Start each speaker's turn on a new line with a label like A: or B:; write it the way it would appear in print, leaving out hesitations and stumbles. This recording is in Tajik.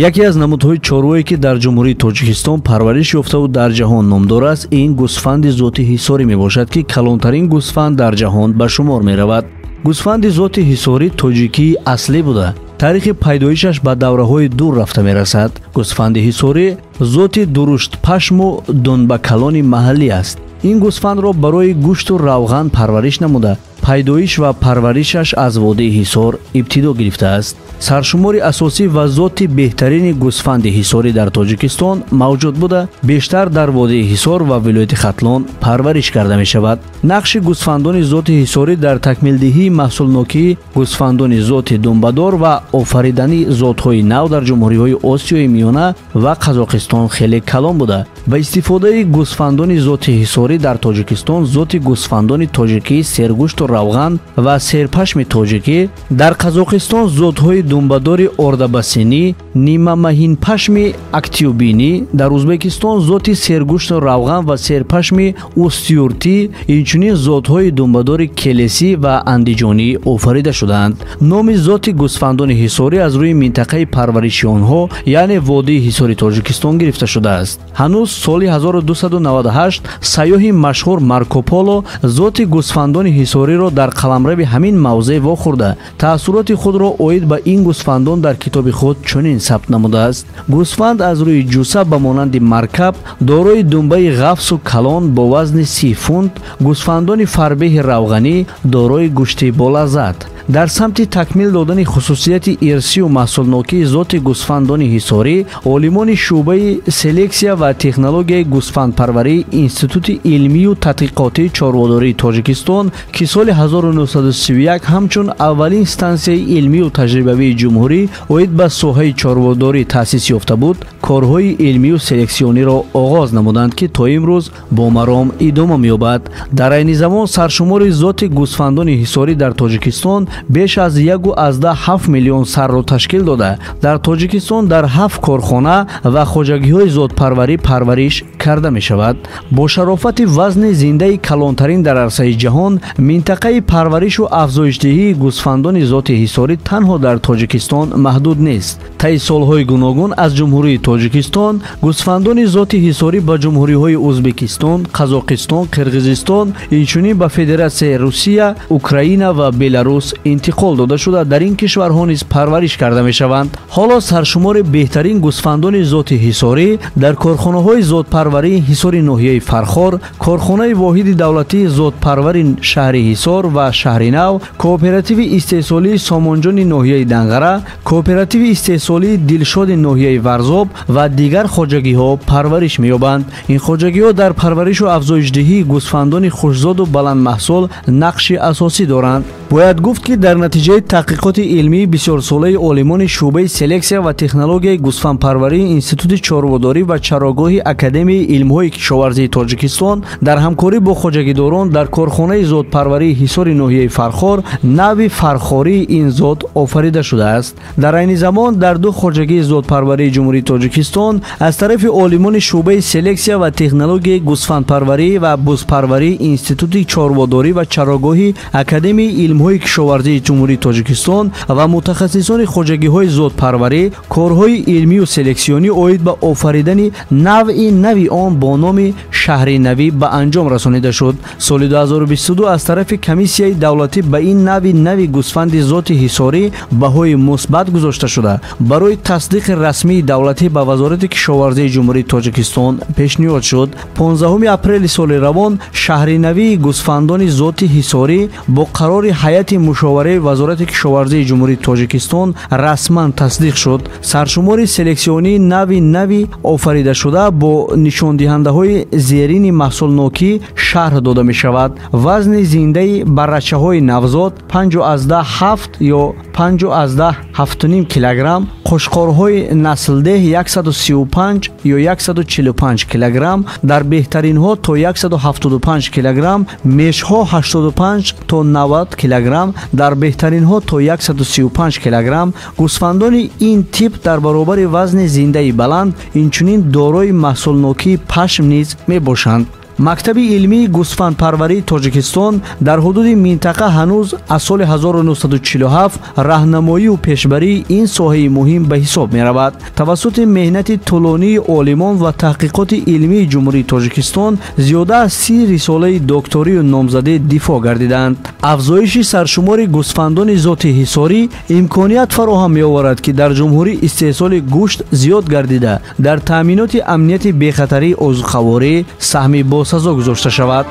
A: Яке аз намудҳои чорвое, ки дар Ҷумҳурии Тоҷикистон парвариш ёфтаву дар ҷаҳон номдор аст, ин гӯсфанди зоти ҳисорӣ мебошад, ки калонтарин гӯсфанд дар ҷаҳон ба шумор меравад. Гӯсфанди зоти ҳисорӣ тоҷикии аслӣ буда, таърихи пайдоишаш ба давраҳои дур рафта мерасад. Гӯсфанди ҳисорӣ зоти дуруштпашму дунбакалони маҳаллӣ аст. Ин гӯсфандро барои гӯшту равған парвариш намуда, пайдоиш ва парваришаш аз водии Ҳисор ибтидо гирифтааст. Саршумори асосӣ ва зоти беҳтарини гӯсфанди ҳисорӣ дар Тоҷикистон мавҷуд буда, бештар дар водии Ҳисор ва вилояти Хатлон парвариш карда мешавад. Нақши гӯсфандони зоти ҳисорӣ дар такмилдиҳии маҳсулнокии гӯсфандони зоти думбадор ва офаридани зотҳои нав дар ҷумҳуриҳои Осиёи Миёна ва Қазоқистон хеле калон буда, ба истифодаи гӯсфандони зоти ҳисорӣ дар Тоҷикистон зоти гӯсфандони тоҷикии сергӯшту равған ва серпашми тоҷикӣ, дар Қазоқистон зотҳои думбадори ордабасинӣ, нимамаҳинпашми актюбинӣ, дар Узбекистон зоти сергӯшту равған ва серпашми устюртӣ, инчунин зотҳои думбадори келесӣ ва андиҷонӣ офарида шудаанд. Номи зоти гӯсфандони ҳисорӣ аз рӯи минтақаи парвариши онҳо, яъне водии Ҳисори Тоҷикистон гирифта шудааст. Ҳанӯз соли 1298 сайёҳи машҳур Марко Поло зоти гӯсфандони ҳисориро дар қаламрави ҳамин мавзеъ вохӯрда, таассуроти худро оид ба ин гӯсфандон дар китоби худ чунин сабт намудааст: гӯсфанд аз рӯи ҷуса ба монанди маркаб, дорои думбаи ғафсу калон бо вазни 30 фунт, гӯсфандони фарбеҳи равғанӣ дорои гӯшти болаззат. Дар самти такмил додани хусусияти ирсию маҳсулнокии зоти гӯсфандони ҳисорӣ, олимони шӯъбаи селексия ва технологияи гӯсфандпарварии Институти илмию тадқиқотии чорводории Тоҷикистон, ки соли 1931 ҳамчун аввалин стансияи илмию таҷрибавии ҷумҳурӣ оид ба соҳаи чорводорӣ таъсис ёфта буд, корҳои илмию селексиониро оғоз намуданд, ки то имрӯз бо маром идома меёбад. Дар айни замон саршумори зоти гӯсфандони ҳисорӣ дар Тоҷикистон беш аз 1,7 миллион сарро ташкил дода, дар Тоҷикистон дар 7 корхона ва хоҷагиҳои зотпарварӣ парвариш карда мешавад. Бо шарофати вазни зиндаи калонтарин дар арсаи ҷаҳон, минтақаи парваришу афзоишдиҳии гӯсфандони зоти ҳисорӣ танҳо дар Тоҷикистон маҳдуд нест. Таи солҳои гуногун аз Ҷумҳурии Тоҷикистон гӯсфандони зоти ҳисорӣ ба ҷумҳуриҳои Узбекистон, Қазоқистон, Қирғизистон, инчунин ба Федератсияи Русия, Украина ва Беларус интиқол дода шуда, дар ин кишварҳо низ парвариш карда мешаванд. Ҳоло саршумори беҳтарин гӯсфандони зоти ҳисорӣ дар корхонаҳои зотпарварии Ҳисори ноҳияи Фархор, корхонаи воҳиди давлатии зотпарвари шаҳри Ҳисор ва шаҳри Нав, кооперативи истеҳсолии Сомонҷони ноҳияи Данғара, кооперативи истеҳсолии Дилшоди ноҳияи Варзоб ва дигар хоҷагиҳо парвариш меёбанд. Ин хоҷагиҳо дар парваришу афзоишдиҳии гӯсфандони хушзоду баландмаҳсул нақши асосӣ доранд. Бояд гуфт, ки дар натиҷаи таҳқиқоти илмии бисёрсолаи олимони шӯъбаи селексия ва технологияи гӯсфандпарварии Институти чорводорӣ ва чарогоҳи Академияи илмҳои кишоварзии Тоҷикистон дар ҳамкорӣ бо хоҷагидорон дар корхонаи зотпарварии Ҳисори ноҳияи Фархор нави фархории ин зот офарида шудааст. Дар айни замон дар ду хоҷагии зотпарварии Ҷумҳурии Тоҷикистон аз тарафи олимони шӯъбаи селексия ва технологияи гӯсфандпарварӣ ва бузпарварии Институти чорводорӣ ва чарогоҳи Академияи илмҳои кишоварзии Ҷумҳурии Тоҷикистон ва мутахассисони хоҷагиҳои зотпарварӣ корҳои илмию селексионӣ оид ба офаридани навъи нави он бо номи шаҳри навӣ ба анҷом расонида шуд. Соли 2022 аз тарафи комиссияи давлатӣ ба ин нави нави гӯсфанди зоти ҳисорӣ баҳои мусбат гузошта шуда, барои тасдиқи расмии давлатӣ ба Вазорати кишоварзии Ҷумҳурии Тоҷикистон пешниҳод шуд. 15 апрели соли равон шаҳри навии гӯсфандони зоти ҳисорӣ бо қарори ҳайати мушовараи Вазорати кишоварзии Ҷумҳурии Тоҷикистон расман тасдиқ шуд. Саршумори селексионии нави нави офаридашуда бо нишондиҳандаҳои зерини маҳсулнокӣ шарҳ дода мешавад. Вазни зиндаи баррачаҳои навзод 5,7 ё 5,7 килограмм, қушқорҳои наслдеҳ 135 ё 145 килограмм, дар беҳтаринҳо то 175 килограмм, мешҳо 85 то 90 килограмм, дар беҳтаринҳо то 135 килограмм. Гӯсфандони ин тип дар баробари вазни зиндаи баланд инчунин дорои маҳсулнокии пашм низ мебошанд. Мактаби илмии гӯсфандпарварии Тоҷикистон дар ҳудуди минтақа ҳанӯз аз соли 1947 раҳнамоию пешбарии ин соҳаи муҳим ба ҳисоб меравад. Тавассути меҳнати тӯлонии олимон ва таҳқиқоти илмии Ҷумҳурии Тоҷикистон зиёда аз 30 рисолаи докторию номзадӣ дифоъ гардиданд. Афзоиши саршумори гӯсфандони зоти ҳисорӣ имконият фароҳам меоварад, ки дар ҷумҳурӣ истеҳсоли гӯшт зиёд гардида, дар таъминоти амнияти бехатарии озуқаворӣ саҳми босазо гузошта шавад.